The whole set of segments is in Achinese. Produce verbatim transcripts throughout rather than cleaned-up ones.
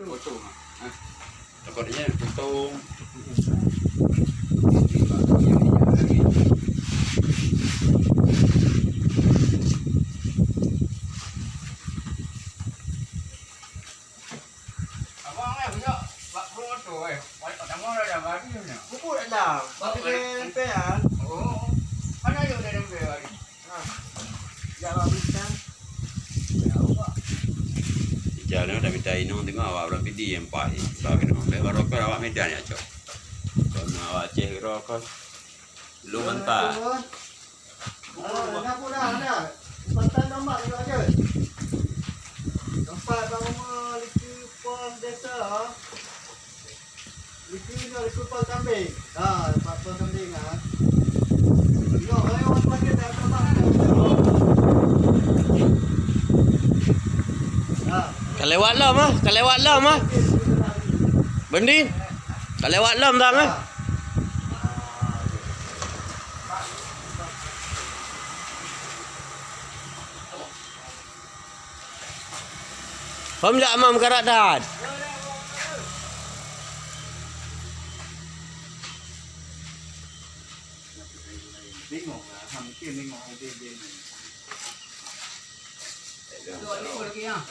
Potong. Ha. Takutnya potong. Abang, eh, bujak bak bro tu, eh. Balik kat tangga dah, dah babi punya. Pukul dah dah. Bak dia lempeh, ah. Oh. Mana dia dah lempeh hari? Ha. Ya, bak bintang. Ya, Allah. Ija ni dah mita inong tengok awak orang pidi yang empat ni. Sebab kena ambil baru kau awak Medan ya, cok. Kau nak awak Aceh kira kau. Lu mentah. Ah, dah pun dah, dah. Patah nombor juga je. Tempat bang rumah liki pos desa. Liki ni liki pos kambing. Ha, tempat pos kambing ah. Yo, ayo, orang panggil dah tambah. Ha. Ka lewat lom ah, ka lewat lom ah. Bendi. Ka lewat lom dang ah. Hom jak mam karat dat. Bingung lah, ha, mungkin bingung idé-idé ni.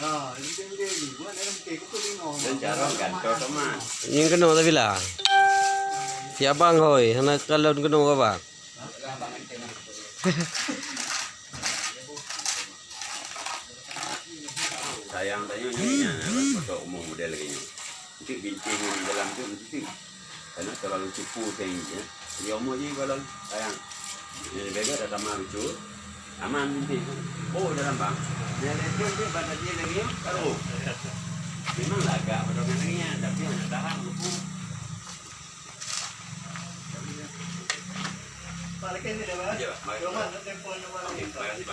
Ha, idé-idé ni. Buat dalam mungkin, aku bingung. Dan cara gantor teman. Nyang keunoe tapi lah. Si abang hôi, hana kalon keunoe abang. Sayang tanyoe nyoe nyan, eh, untuk umur model lagèe nyoe. Untuk bintéh nyoe di dalam tu mesti. Karena terlalu cupu saja, ya. Dia umur je kalau sayang. Jadi bega dah sama lucu. Aman bintéh. Oh, dalam bang. Dia level dia badan dia lagi, ya, taruh. Memang lagak potongan lagi, ya, tapi hana tahan lucu. Pak, lagi ni dah, Pak. Ya, Pak. Cuma tempoh ni, Pak. Oke, terima kasih, Pak.